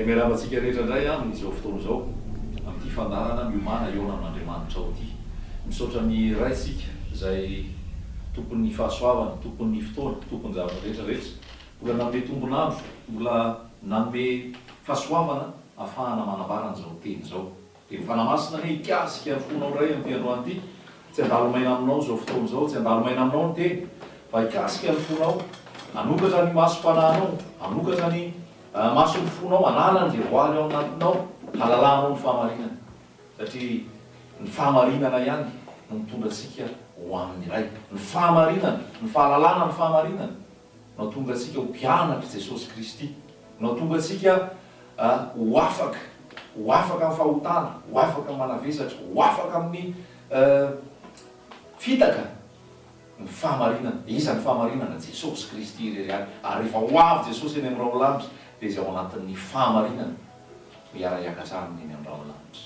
Miarahaba antsika rehetra indray amin'izao fotoana izao, amin'ity fandaharana Miomàna hihaona amin'Andriamanitra ao ity. Misaotra ny Ray isika izay Tompon'ny fahasoavana, Tompon'ny fotoana, Tompon'ny zavatra rehetra rehetra. Mbola nanome tombon'andro, mbola nanome fahasoavana ahafahana manambara an'izao teny izao. Dia ny Fanahy Masina anie hikasika ny fonao indray amin'ity androany ity. Tsy handalo maina aminao izao fotoana izao, tsy handalo maina aminao ny teny, fa hikasika ny fonao, hanokatra ny masom-panahinao, hanokatra ny mason'ny fonao, hanala an'izay voaly ao anatinao, halalahanao ny fahamarinana. Satria ny fahamarinana ihany no mitondra antsika ho amin'ny Ray. Ny fahamarinana, ny fahalalana ny fahamarinana no hahatonga antsika ho mpianatr'i Jesosy Kristy, no hahatonga antsika ho afaka, ho afaka amin'ny fahotana, ho afaka amin'ny manavesatra, ho afaka amin'ny fitaka, ny fahamarinana. Iza ny fahamarinana? Jesosy Kristy irery ihany. Ary rehefa ho avy Jesosy eny amin'ny rahon'ny lanitra, dia izay ao anatin'ny fahamarinana no hiara-hiakatra aminy eny amin'ny rahon'ny lanitra.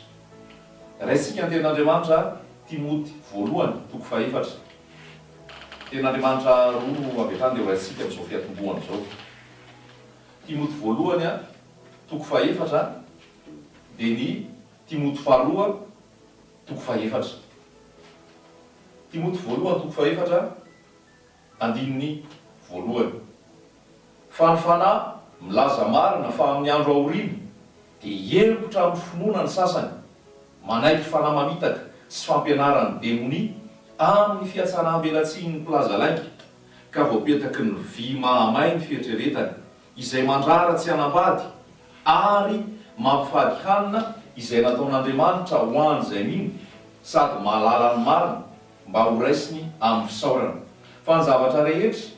Raisintsika ny tenin'Andriamanitra, Timoty voalohany, toko fahefatra. Tenin'Andriamanitra roa no avy hatrany dia horaisintsika amin'izao fiatombohana izao. Timoty voalohany toko fahefatra dia ny Timoty faharoa toko fahefatra. Timoty voalohany toko fahefatra andininy voalohany. Fa ny Fanahy milaza marina fa amin'ny andro aoriana dia hihemotra amin'ny finoana ny sasany, manaiky fanahy mamitaka sy fampianaran'ny demonia amin'ny fihatsaram-belatsihin'ny mpilaza lainga, ka voapetaky ny vy mahamay ny fieritreretany, izay mandrara tsy hanambady ary mampifady hanina izay nataon'Andriamanitra ho an'izay mino sady mahalala ny marina mba horaisiny amin'ny fisaorana. Fa ny zavatra rehetra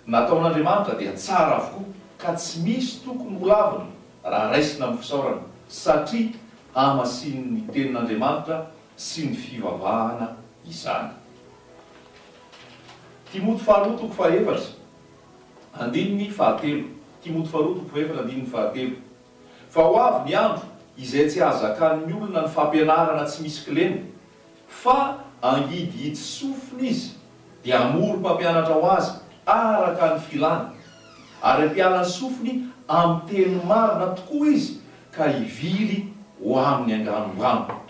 Nataon'Andriamanitra dia tsara avokoa ka tsy misy tokony ho lavina raha raisina amin'ny fisaorana satria hamasinin'ny Tenin'Andriamanitra sy ny fivavahana izany. Timoty faharoa toko fahefatra andininy fahatelo Timoty faharoa toko fahefatra andininy fahatelo Fa ho avy ny andro izay tsy hahazakan'ny olona ny fampianarana tsy misy kilema, Fa hangidihidy sofina izy, dia hamory mpampianatra ho azy araka ny filany, ary hampiala ny sofiny amin'ny teny marina tokoa izy ka hivily ho amin'ny anganongano.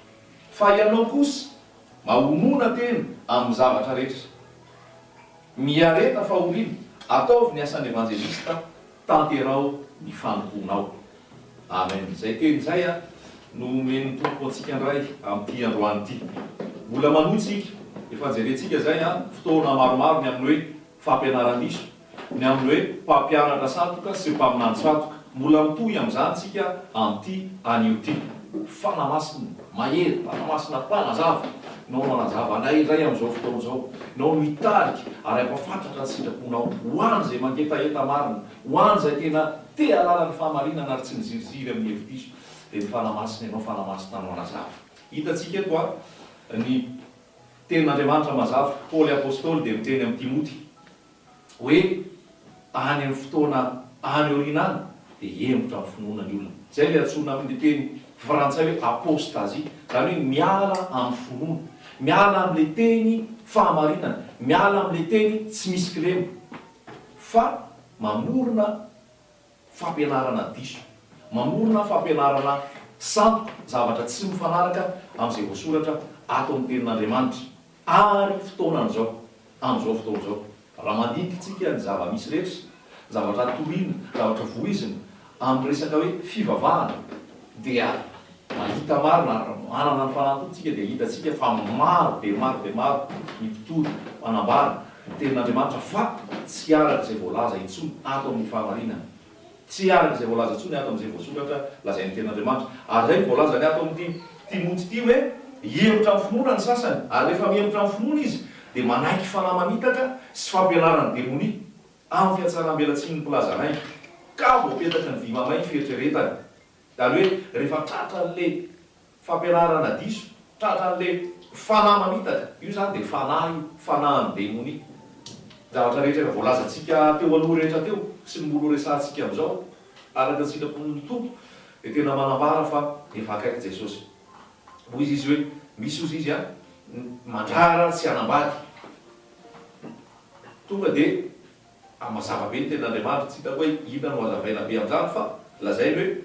Fa ianao kosa, mahonona tena amin'ny zavatra rehetra. Miareta fahoriana, ataovy ny asan'ny evanjelista, Tanteraho ny fanompoanao. Amen. Izay teny izay no omen'ny Tompo antsika indray amin'ity androany ity. Mbola manohy tsika. Efa jerentsika izay fotoana maromaro ny amin'ny hoe fampianaran-diso, ny amin'ny hoe mpampianatra sandoka sy mpaminany sandoka. Mbola mitohy amin'izany tsika amin'ity anio ity. Fanahy Masina mahery, Fanahy Masina mpanazava, Ianao no hanazava anay indray amin'izao fotoana izao. Ianao no hitarika ary hampahafantatra ny sitraponao ho an'izay mangetaheta marina, ho an'izay tena te hahalala ny fahamarinana ary tsy miziriziry amin'ny hevi-diso. Dia ny Fanahy Masina, Ianao Fanahy Masina no hanazava. Hitantsika eto ny Tenin'Andriamanitra mazava. Paoly Apostoly dia miteny amin'i Timoty. Hoe any amin'ny fotoana any aoriana any dia hihemotra amin'ny finoana ny olona. Izay ilay antsoina amin'ny teny frantsay hoe apostasie, izany hoe miala amin'ny finoana, miala amin'ilay teny fahamarinana, miala amin'ilay teny tsy misy kilema fa mamorona fampianarana diso, mamorona fampianarana sandoka, zavatra tsy mifanaraka amin'izay voasoratra ato amin'ny tenin'Andriamanitra. Ary fotoanan'izao, amin'izao fotoana izao, raha mandinika isika ny zava-misy rehetra, zavatra toriana, zavatra voizina amin'ny resaka hoe fivavahana, dia mahita marina ary manana ny Fanahy Tompo isika dia hitantsika fa maro dia maro dia maro ny mpitory manambara ny tenin'Andriamanitra fa tsy araka izay voalaza intsony ato amin'ny fahamarinana. Tsy araka izay voalaza intsony ato amin'izay voasoratra lazain'ny Tenin'Andriamanitra. Ary izay no voalazany ato amin'ity Timoty ity hoe, Hihemotra amin'ny finoana ny sasany, ary rehefa mihemotra amin'ny finoana izy, dia manaiky fanahy mamitaka sy fampianaran'ny demonia, amin'ny fihatsaram-belatsihin'ny mpilaza lainga, ka voapetaky ny vy mamay ny fieritreretany. Izany hoe, rehefa tratran'ilay Fampianarana diso, tratran'le fanahy mamitaka, io zany dia fanahy io, fanahin'ny demonia. Zavatra rehetra efa voalazantsika teo aloha rehetra teo sy ny mbola ho resahantsika amin'izao, araka ny sitrapon'ny Tompo, dia tena manambara fa efa akaiky Jesosy. Hoy izy hoe, misy hozy izy an, mandrara tsy hanambady. Tonga dia mazava be ny tenin'Andriamanitra, tsy hitako hoe inona no hazavaina be amin'izany fa lazainy hoe.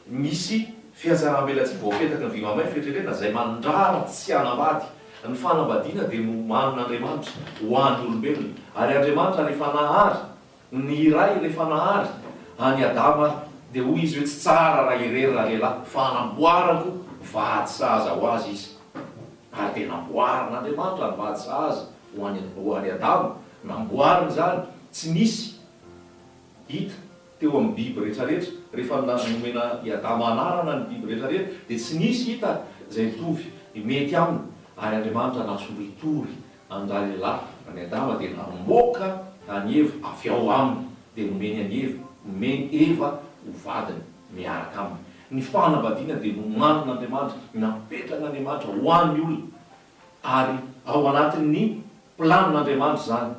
Misy fihatsaram-belatsihy voapetaky ny vy mamay fieritreretana izay mandrara tsy hanambady. Ny fanambadiana dia nomanin'Andriamanitra ho an'ny olombelona. Ary Andriamanitra rehefa nahary ny iray, rehefa nahary an'i Adama dia hoy Izy hoe tsy tsara raha irery ralehilahy fa hanamboarako vady sahaza ho azy izy. Ary dia namboarin'Andriamanitra ny vady sahaza ho an'i ho an'i Adama. Namboariny izany, tsy nisy hita teo amin'ny biby rehetrarehetra, rehefa nomena i Adama anarana ny biby rehetrarehetra, dia tsy nisy hita izay mitovy mety aminy, ary Andriamanitra nasoritory an-dralehilahy, an'i Adama, dia namoaka an'i Eva avy ao aminy, dia nomeny an'i Eva, nomeny Eva ho vadiny miaraka aminy. Ny fanambadiana dia nomanin'Andriamanitra, napetrak'Andriamanitra ho an'ny olona, ary ao anatin'ny planin'Andriamanitra izany.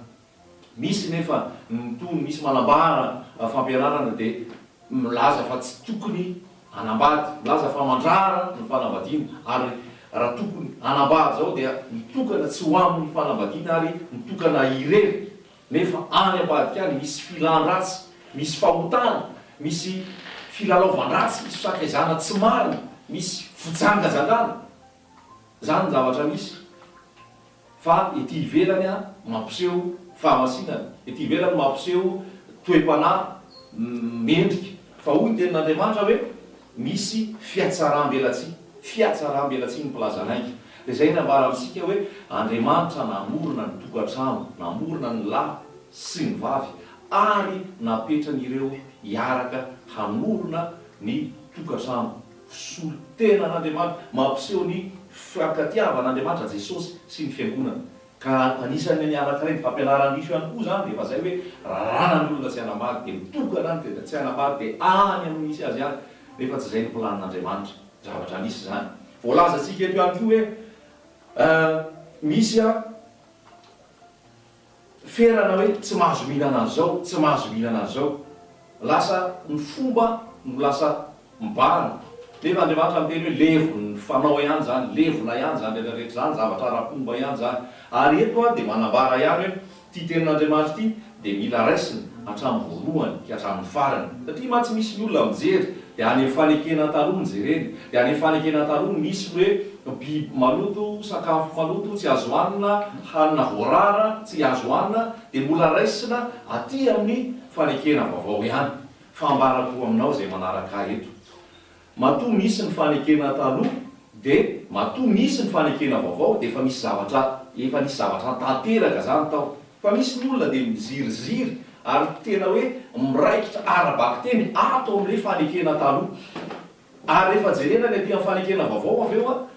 Misy nefa ny mitony, misy manambara fampianarana dia milaza fa tsy tokony hanambady, milaza fa mandrara ny fanambadiana ary raha tokony hanambady izao dia mitokana tsy ho amin'ny fanambadiana ary mitokana irery nefa any ambadika any misy filan-dratsy, misy fahotana, misy filalaovan-dratsy, misy fisakaizana tsy marina, misy fijangajangana. Izany ny zavatra misy. Fa ety ivelany mampiseho fahamasinana, ety ivelany mampiseho toe-panahy mendrika. Fa hoy ny tenin'Andriamanitra hoe, misy fihatsaram-belatsihy, fihatsaram-belatsihy ny mpilaza lainga. Dia izay no ambara amintsika hoe, Andriamanitra namorona ny tokantrano, namorona ny lahy sy ny vavy, ary napetrany ireo hiaraka hanorina ny tokantrano. Solontenan'Andriamanitra, mampiseho ny fifankatiavan'Andriamanitra, Jesosy, sy ny Fiangonana. Ka anisan'ny ny anankiray ny fampianaran-diso ihany koa izany dia efa izay hoe raràna ny olona tsy hanambady dia mitokana any dia tsy hanambady dia any amin'ny misy azy any nefa tsy izay no planin'Andriamanitra. Zavatra nisy izany. Voalazantsika eto ihany koa hoe misy Ferana hoe tsy mahazo mihinana an'izao, tsy mahazo mihinana an'izao. Lasa ny fomba no lasa mibahana. Nefa Andriamanitra miteny hoe levon'ny fanao ihany izany, levona ihany izany rehetra rehetra izany, zavatra ara-pomba ihany izany. Ary eto aho dia manambara ihany hoe ity tenin'Andriamanitra ity dia mila raisina hatramin'ny voalohany ka hatramin'ny farany. Satria mantsy misy ny olona mijery dia any amin'ny fanekena taloha no jereny. Dia any amin'ny fanekena taloha no misy ny hoe biby maloto, sakafo maloto tsy azo hanina, hanina voarara tsy azo hanina, dia mbola raisina aty amin'ny fanekena vaovao ihany. Fa ambarako aminao izay manaraka ahy eto. Matoa misy ny fanekena taloha dia matoa misy ny fanekena vaovao dia efa misy zavatra efa nisy zavatra tanteraka zany tao. Fa misy ny olona dia miziriziry ary tena hoe miraikitra ara-bakiteny ato amin'ilay fanekena taloha. Ary rehefa jerena ny aty amin'ny fanekena vaovao avy eo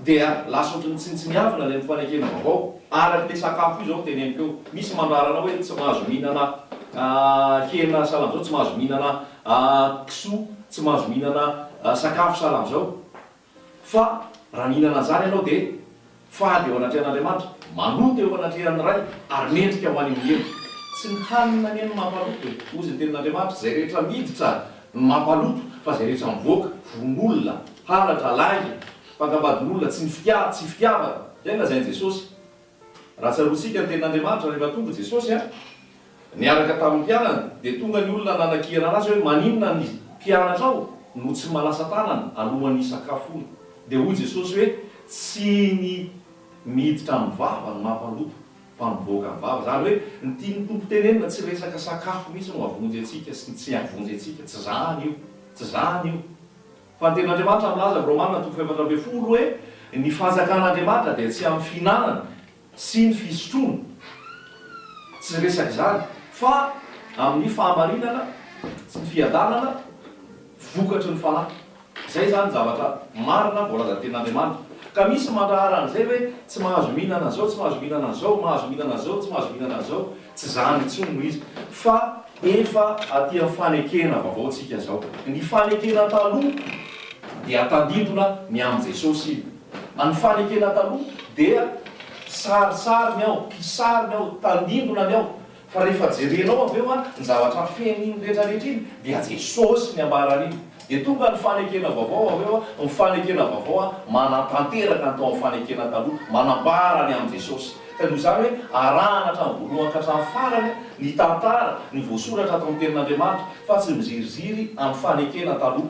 dia lasa ohatran'ny tsinontsiniavina ilay fanekena vaovao. Araka ilay sakafo io izao no teneniko eo. Misy mandrara anao hoe tsy mahazo mihinana hena sahala amin'izao, tsy mahazo mihinana kisoa, tsy mahazo mihinana sakafo sahala amin'izao. Fa raha mihinana an'izany ianao dia fady eo anatrehan'Andriamanitra, maloto eo anatrehan'ny Ray ary mendrika ho any amin'ny helo. Tsy ny hanina anie no mampaloto e! Hozy ny tenin'Andriamanitra, izay rehetra miditra no mampaloto, fa izay rehetra mivoaka, vono-olona, halatra, lainga, fankambadin'olona, tsy ny fitia, tsy fitiavana. Izay no lazain'i Jesosy. Raha tsaroantsika ny tenin'Andriamanitra, rehefa tonga Jesosy an, niaraka tamin'ny mpianany, dia tonga ny olona nanakihana Azy hoe, maninona ny mpianatrao no tsy manasa tanana alohan'ny hisakafoana? Dia hoy Jesosy hoe, tsy ny miditra amin'ny vava no mampaloto, fa mivoaka amin'ny vava. Izany hoe, ny tian'ny Tompo tenenina, tsy resaka sakafo mihitsy no hahavonjy antsika sy ny tsy hahavonjy antsika, tsy izany io, tsy izany io. Fa ny tenin'Andriamanitra milaza amin'ny Romana toko faha-14 hoe, Ny fanjakan'Andriamanitra dia tsy amin'ny fihinanana sy ny fisotroana, tsy resaka izany, fa amin'ny fahamarinana sy ny fiadanana vokatry ny Fanahy. Izay izany ny zavatra marina voalazan'ny tenin'Andriamanitra. Ka misy mandrahara an'izay hoe tsy mahazo mihinana an'izao, tsy mahazo mihinana an'izao, mahazo mihinana an'izao, tsy mahazo mihinana an'izao. Tsy izany intsony no izy. Fa efa aty amin'ny fanekena vaovao tsika izao. Ny fanekena taloha dia tandindona ny amin'i Jesosy iny. Ny fanekena taloha dia sarisariny ao, kisariny ao, tandindonany ao. Fa rehefa jerenao avy eo ny zavatra feno iny rehetra rehetra iny dia Jesosy ny ambaran'iny. Dia tonga ny fanekena vaovao avy eo, ny fanekena vaovao manatanteraka ny tao amin'ny fanekena taloha, manambara ny amin'i Jesosy. Ka noho izany hoe arahana hatramin'ny voalohany ka hatramin'ny farany ny tantara, ny voasoratra ato amin'ny Tenin'Andriamanitra, fa tsy miziriziry amin'ny fanekena taloha.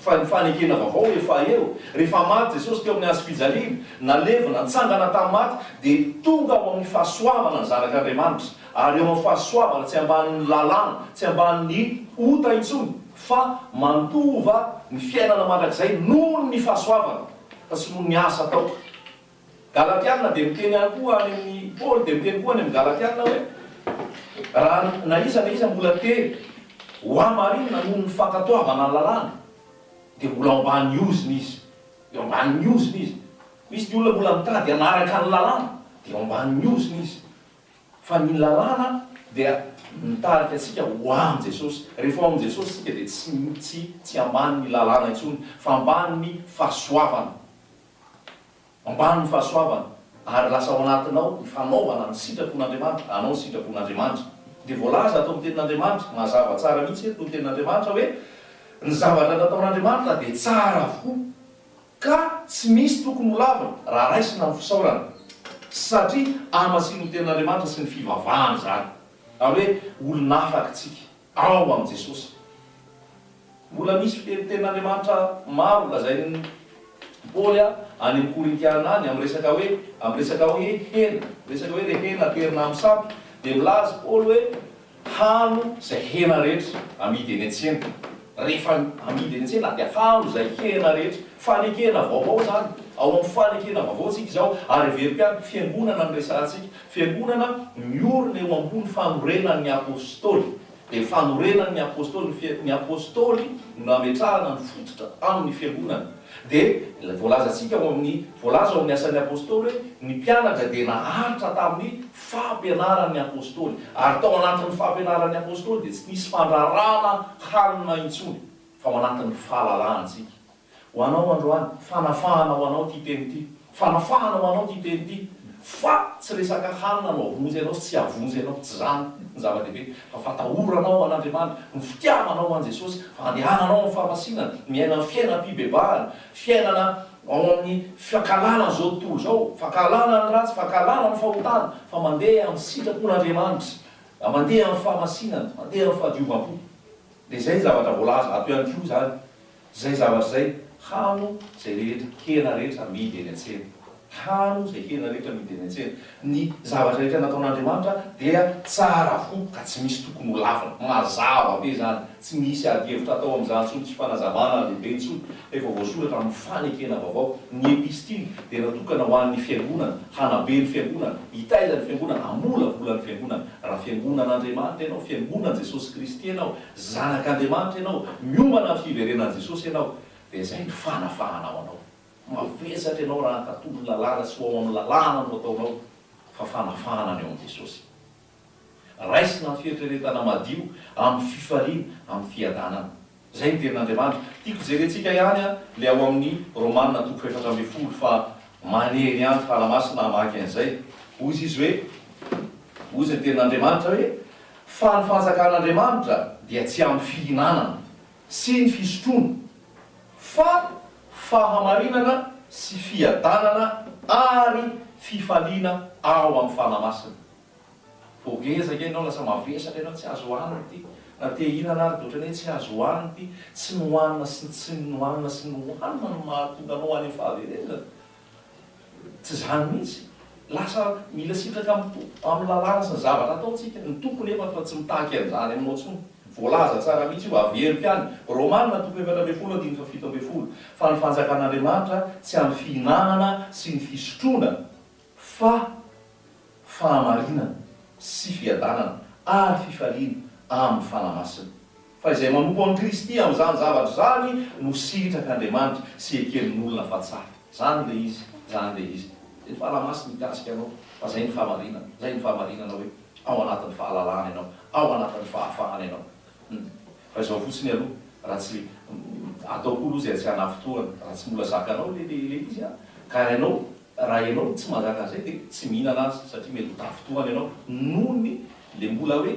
Fa ny fanekena vaovao efa eo. Rehefa maty Jesosy teo amin'ny hazo fijaliana, nalevina, nitsangana tamin'ny maty, dia tonga ao amin'ny fahasoavana ny Zanak'Andriamanitra. Ary eo amin'ny fahasoavana, tsy ambanin'ny lalàna, tsy ambanin'ny ota intsony, fa mandova ny fiainana mandrakizay noho ny fahasoavana, fa tsy noho ny asa atao. Galatiana dia miteny ihany koa any amin'ny, Paoly dia miteny koa any amin'ny Galatiana hoe, raha na iza na iza mbola te hohamarinina noho ny fankatoavana ny lalàna, dia mbola ao ambanin'ny ozona izy. Eo ambanin'ny ozona izy. Misy ny olona mbola mitady hanaraka ny lalàna, dia eo ambanin'ny ozona izy. Fa ny lalàna dia mitarika antsika ho amin'i Jesosy. Rehefa ao amin'i Jesosy isika dia tsy tsy tsy ambanin'ny lalàna intsony, fa ambanin'ny fahasoavana. Ambany ny fahasoavana, ary lasa ao anatinao ny fanaovana ny sitrapon'Andriamanitra, hanao ny sitrapon'Andriamanitra. Dia voalaza ato amin'ny Tenin'Andriamanitra, mazava tsara mihitsy eto ny Tenin'Andriamanitra hoe, ny zavatra nataon'Andriamanitra dia tsara avokoa, ka tsy misy tokony ho lavina raha raisina amin'ny fisaorana, satria hamasinin'ny Tenin'Andriamanitra sy ny fivavahana izany. Ary hoe olona afaka isika. Ao amin'i Jesosy. Mbola misy fiteniten'Andriamanitra maro lazain'i Paoly any amin'ny Korintiana any amin'ny resaka hoe amin'ny resaka hoe hena, resaka hoe re hena aterina amin'ny sampy, dia milaza Paoly hoe hano izay hena rehetra amidy eny an-tsena. Rehefa amidy eny an-tsena dia hano izay hena rehetra. Fanekena vaovao izany. Ao amin'ny fanekena vaovao isika izao ary heveriko ihany fiangonana no resahantsika. Fiangonana miorina eo ambony fanorenan'ny Apostoly. Dia fanorenan'ny Apostoly, ny fia, ny Apostoly no nametrahana ny fototra amin'ny Fiangonana. Dia ilay voalazantsika ao amin'ny, voalaza ao amin'ny Asan'ny Apostoly hoe ny mpianatra dia naharitra tamin'ny fampianaran'ny Apostoly. Ary tao anatin'ny fampianaran'ny Apostoly dia tsy nisy fandrarana hanina intsony, fa ao anatin'ny fahalalahantsika. Ho anao androany, fanafahana ho anao ity teny ity. Fanafahana ho anao ity teny ity. Fa tsy resaka hanina no hahavonjy anao sy tsy hahavonjy anao, tsy izany ny zava-dehibe, fa fatahoranao an'Andriamanitra, ny fitiavanao an'i Jesosy, fandehananao amin'ny fahamasinana, miaina ny fiainam-pibebahana, fiainana ao amin'ny fankahalana an'izao tontolo izao, fankahalana ny ratsy, fankahalana ny fahotana, fa mandeha amin'ny sitrapon'Andriamanitra, mandeha amin'ny fahamasinana, mandeha amin'ny fahadiovam-po. Dia izay ny zavatra voalaza ato ihany koa izany. Izay zavatra izay, hano izay rehetra hena rehetra amidy eny an-tsena. Hano izay hena rehetra amidy eny an-tsena. Ny zavatra rehetra nataon'Andriamanitra dia tsara avokoa ka tsy misy tokony ho lavina. Mazava be izany. Tsy misy ady hevitra atao amin'izany intsony, tsy fanazavana lehibe intsony fa efa voasoratra amin'ny fanekena vaovao. Ny epistily dia natokana ho an'ny fiangonana, hanabe ny fiangonana, hitaiza ny fiangonana, hamolavola ny fiangonana. Raha fiangonan'Andriamanitra ianao, fiangonan'i Jesosy Kristy ianao, Zanak'Andriamanitra ianao, miomana amin'ny fiverenan'i Jesosy ianao, dia izay no fanafahana ho anao. Mavesatra ianao raha hankatò ny lalàna sy ho ao amin'ny lalàna no ataonao, fa fanafahana ny ao amin'i Jesosy. Raisina amin'ny fieritreretana madio, amin'ny fifaliana, amin'ny fiadanana. Izay ny tenin'Andriamanitra. Tiako jerentsika ihany ilay ao amin'ny Romana toko faha-14 fa manery ihany Fanahy Masina hamaky an'izay. Hoy izy hoe, hoy izy ny tenin'Andriamanitra hoe, Fa ny fanjakan'Andriamanitra dia tsy amin'ny fihinanana sy ny fisotroana, fa fahamarinana sy fiadanana ary fifaliana ao amin'ny Fanahy Masina. Vao gezaka ianao, lasa mavesatra ianao, tsy azo hohanina ity, na te hihinana ary dia ohatran'ny hoe tsy azo hohanina ity, tsy ny hohanina sy ny tsy ny hohanina sy ny hohanina no mahatonga anao any amin'ny fahaverezana. Tsy izany mihitsy. Lasa mila sitraka amin'ny Tompo, amin'ny lalàna sy ny zavatra atao tsika. Ny Tompo nefa fa tsy mitaky an'izany aminao intsony. Voalaza tsara mihitsy io, averiko ihany, Romana toko 14 andininy faha-17, fa ny fanjakan'Andriamanitra tsy amin'ny fihinanana sy ny fisotroana, fa fahamarinana sy fiadanana ary fifaliana amin'ny Fanahy Masina. Fa izay manompo an'i Kristy amin'izany zavatra izany no sitrak'Andriamanitra sy eken'olona fa tsara. Izany ilay izy, izany ilay izy. Izay ny Fanahy Masina hikasika anao, fa izay ny fahamarinana, izay ny fahamarinana hoe ao anatin'ny fahalalana ianao, ao anatin'ny fahafahana ianao. Hum. Fa izao fotsiny aloha, raha tsy, atao koa aloha izay tsy hanafintohana, raha tsy mbola zakanao ilay, ilay izy an, ka raha ianao Raha ianao tsy mahazaka an'izay dia tsy mihinana azy satria mety ho tafintohana ianao noho ny le mbola hoe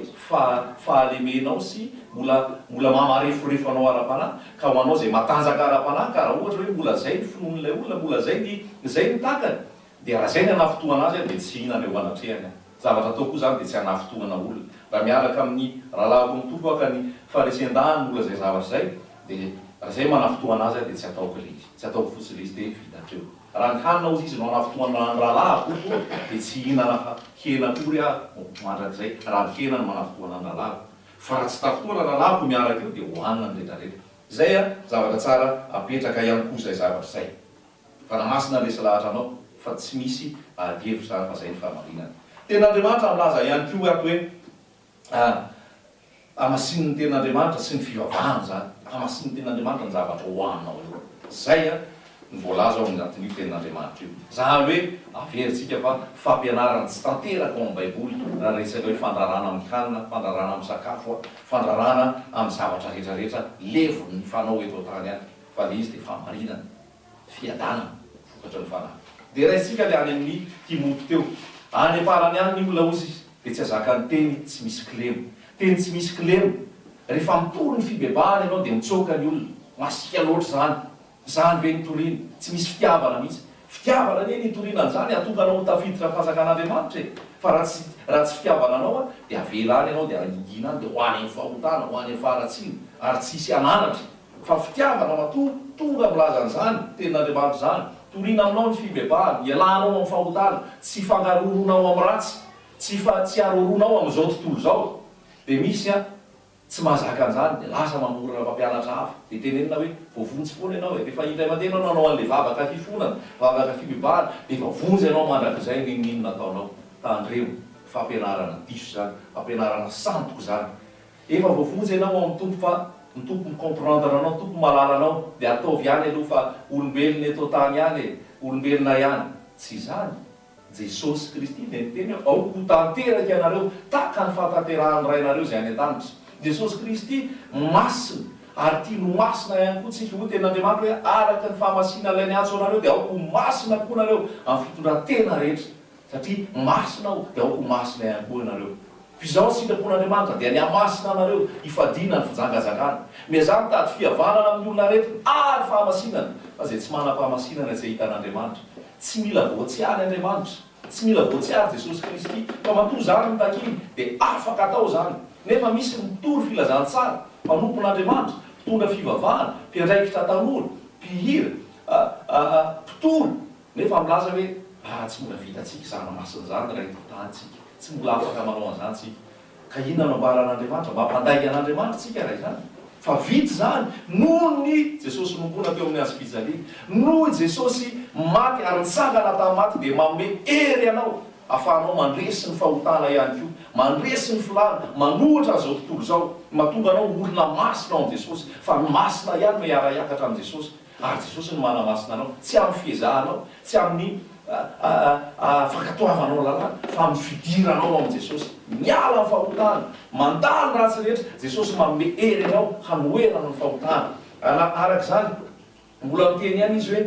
fahalemenao sy mbola mbola maha-mareforefo anao ara-panahy ka ho anao izay matanjaka ara-panahy ka raha ohatra hoe mbola zay ny finoan'ilay olona mbola zay ny zay ny takany dia raha zay ny hanafintohana azy dia tsy hihinana eo anatrehany aho. Zavatra atao koa izany dia tsy hanafintohana olona. Raha miaraka amin'ny rahalahiko amin'ny Tompo aho ka ny faharesen-dahany mbola izay zavatra izay dia. Raha izay manafintohana azy aho dia tsy ataoko ilay izy. Tsy ataoko fotsiny ilay izy dia vita hatreo. Raha ny hanina hozy izy no anafintohana ny rahalahiko koa dia tsy hihinana hena akory aho mandrakizay raha ny hena no manafintohana ny rahalahiko. Fa raha tsy tafintohana ny rahalahiko miaraka eo dia hohanina ny retraretra. Izay an, zavatra tsara apetraka ihany koa izay zavatra izay. Fanahy Masina resy lahatra anao fa tsy misy ady hevitra izany fa izay ny fahamarinana. Tenin'Andriamanitra milaza ihany koa ato hoe Hamasinin'ny Tenin'Andriamanitra sy ny fivavahana izany. Hamasinin'ny Tenin'Andriamanitra ny zavatra hohaninao eo. Izay no voalaza ao anatin'io Tenin'Andriamanitra io. Izany hoe averintsika fa fampianarana tsy tanteraka ao amin'ny Baiboly raha resaka hoe fandrarana amin'ny hanina, fandrarana amin'ny sakafo, fandrarana amin'ny zavatra rehetra rehetra levon'ny fanao eto an-tany any fa ilay izy dia fahamarinana. Fiadanana, vokatry ny fanahy. Dia raisintsika ilay any amin'ny Timoty teo. Any am-parany any ny olona hozy izy, dia tsy azaka ny teny tsy misy kilema. Teny tsy misy kilema. Rehefa mitory ny fibebahana ianao dia mitsoaka ny olona. Masiaka loatra izany. Izany ve ny toriana? Tsy misy fitiavana mihitsy. Fitiavana anie ny itoriana an'izany hahatonga anao ho tafiditra amin'ny fanjakan'Andriamanitra e! Fa raha tsy raha tsy fitiavana anao dia avela any ianao dia hangingina any dia ho any amin'ny fahotana, ho any amin'ny faharatsiana ary tsy hisy hananatra. Fa fitiavana matoa tonga milaza an'izany tenin'Andriamanitra izany, toriana aminao ny fibebahana, ialanao amin'ny fahotana, tsy ifangaroaroanao amin'ny ratsy, tsy ifa tsy aroaroanao amin'izao tontolo izao, dia misy an, tsy mahazaka an'izany, dia lasa mamorona mpampianatra hafa, dia tenenina hoe voavonjy foana ianao e, rehefa indray mandeha ianao nanao an'ilay vavaka fifonana, vavaka fibebahana, dia efa vonjy ianao mandrakizay n'inon'inona ataonao. Tandremo, fampianarana diso izany, fampianarana sandoka izany. Efa voavonjy ianao ao amin'ny Tompo fa ny Tompo mi comprendre anao, ny Tompo mahalala anao dia ataovy ihany aloha fa olombelona eto an-tany ihany e, olombelona ihany. Tsy izany. Jesosy Kristy dia niteny hoe aoka ho tanteraka ianareo tahaka ny fahatanterahan'ny Rainareo izay any an-danitra. Jesosy Kristy masina ary tiany ho masina ihany koa tsika. Hoy tenin'Andriamanitra hoe araka ny fahamasinan'ilay niantso anareo dia aoka ho masina koa nareo amin'ny fitondran-tena rehetra. Satria masina aho, dia aoka ho masina ihany koa ianareo. Fa izao ny sitrapon'Andriamanitra, dia ny hamasina anareo, hifadiana ny fijangajangana. Miezaha mitady fihavanana amin'ny olona rehetra, ary fahamasinana, fa izay tsy manam-pahamasinana tsy hahita an'Andriamanitra. Tsy mila voatsiary Andriamanitra. Tsy mila voatsiary Jesosy Kristy. Fa matoa izany no takiny, dia afaka atao izany. Nefa misy mitory filazantsara, mpanompon'Andriamanitra, mpitondra fivavahana, mpiandraikitra tanora, mpihira, mpitory, Nefa milaza hoe, Ah, tsy mbola vitantsika izany masina izany raha eto an-tany tsika. Tsy mbola afaka manao an'izany tsika. Ka inona no ambaran'Andriamanitra? Mampandainga an'Andriamanitra tsika raha izany. Fa vita izany noho ny Jesosy nohomboana teo amin'ny hazofijaliana. Noho i Jesosy maty ary nitsangana tamin'ny maty dia manome hery anao ahafahanao mandresy ny fahotana ihany koa, mandresy ny filàna, manohitra an'izao tontolo izao, mahatonga anao ho olona masina ao amin'i Jesosy. Fa ny masina ihany no hiara-hiakatra amin'i Jesosy. Ary Jesosy no manamasina anao, tsy amin'ny fiezahanao, tsy amin'ny fankatoavanao lalàna, fa amin'ny fidiranao ao amin'i Jesosy. Miala amin'ny fahotana, mandà ny ratsy rehetra, Jesosy manome hery anao hanoherana ny fahotana. Araka izany, mbola miteny ihany izy hoe,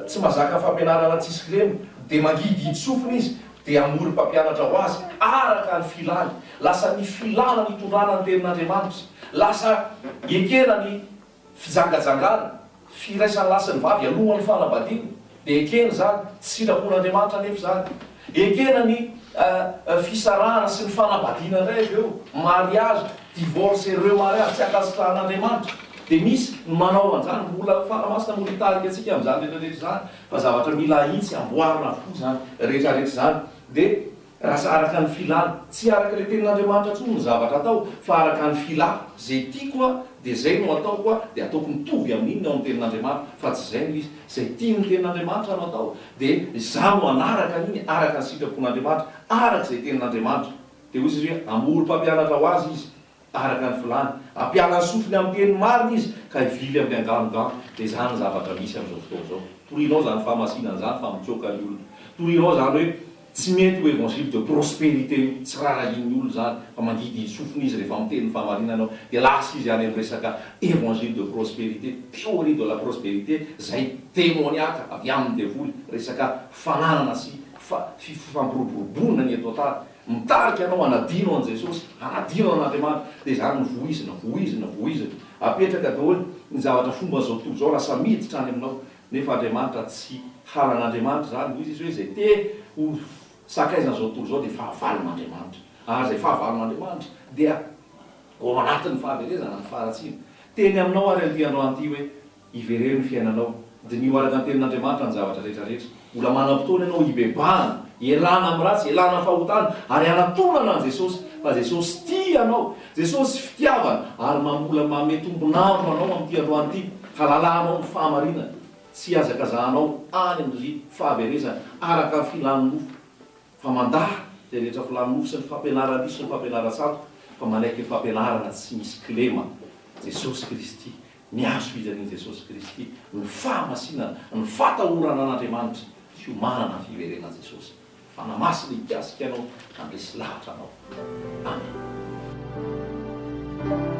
tsy mahazaka fampianarana tsisy kilema, dia mangidihidy sofina izy, dia hamory mpampianatra ho azy, araka ny filany. Lasa ny filana nitondrana ny tenin'Andriamanitra. Lasa ekena ny Fijangajangana, firaisan'ny lahy sy ny vavy alohan'ny fanambadiana, dia ekena izany, tsy sitrapon'Andriamanitra anefa izany. Ekena ny fisarahana sy ny fanambadiana indray avy eo, mariage, divorce et remariage, tsy ankasitrahan'Andriamanitra. Dia misy ny manao an'izany, mbola Fanahy Masina mbola hitarika antsika amin'izany rehetra rehetra izany, fa zavatra mila ahitsy, amboarina avokoa izany rehetra rehetra izany. Dia Lasa araka ny filana. Tsy araka ilay tenin'Andriamanitra intsony ny zavatra atao fa araka ny filako. Izay tiako aho dia izay no ataoko aho dia ataoko mitovy amin'iny ny ao amin'ny tenin'Andriamanitra fa tsy izay no izy. Izay tian'ny tenin'Andriamanitra no atao dia izaho no hanaraka an'iny araka ny sitrapon'Andriamanitra, araka izay tenin'Andriamanitra. Dia hoy izy hoe hamory mpampianatra ho azy izy. Araka ny filàny. Hampiala ny sofiny amin'ny teny marina izy ka hivily amin'ny anganongano. Dia izany ny zavatra misy amin'izao fotoana izao. Torianao izany fahamasinana izany fa mitsoaka ny olona. Torianao izany hoe tsy mety ho évangile de prospérité io. Tsy rarahian'ny olona izany fa mangidihidy sofina izy rehefa miteny ny fahamarinana ao. Dia lasa izy any amin'ny resaka évangile de prospérité, théorie de la prospérité izay démoniaque avy amin'ny devoly. Resaka fananana sy fampiroboroboana ny eto an-tany. Mitarika anao hanadino an'i Jesosy, hanadino an'Andriamanitra. Dia izany no voizina, voizina, voizina. Apetraka daholo ny zavatra fomban'izao tontolo izao lasa miditra any aminao. Nefa Andriamanitra tsy halan'Andriamanitra izany. Hoy Izy hoe izay te ho sakaizan'izao tontolo izao dia fahavalon'Andriamanitra. Ary izay fahavalon'Andriamanitra dia ao anatin'ny fahaverezana ny faharatsiana. Teny aminao ary an'ity androany ity hoe, Ivereno ny fiainanao. Diniho araka ny Tenin'Andriamanitra ny zavatra rehetra rehetra. Mbola manam-potoana ianao hibebahana, hialana amin'ny ratsy, hialana amin'ny fahotana, ary hanatonana an'i Jesosy. Fa Jesosy tia anao. Jesosy fitiavana, ary mbola manome tombon'andro anao amin'ity androany ity, halalahanao ny fahamarinana. Tsy hihazakazahanao any amin'ny fahaverezana araka ny filan'ny nofo. Fa mandà izay rehetra filan'ny nofo sy ny fampianaran-diso sy ny fampianaran-tsato, fa manaiky ny fampianarana tsy misy kilema, Jesosy Kristy, ny hazo fijalian'i Jesosy Kristy, ny fahamasinana, ny fatahorana an'Andriamanitra, fiomanana ny fiverenan'i Jesosy. Fanahy Masina hikasika anao, handresy lahatra anao. Amen.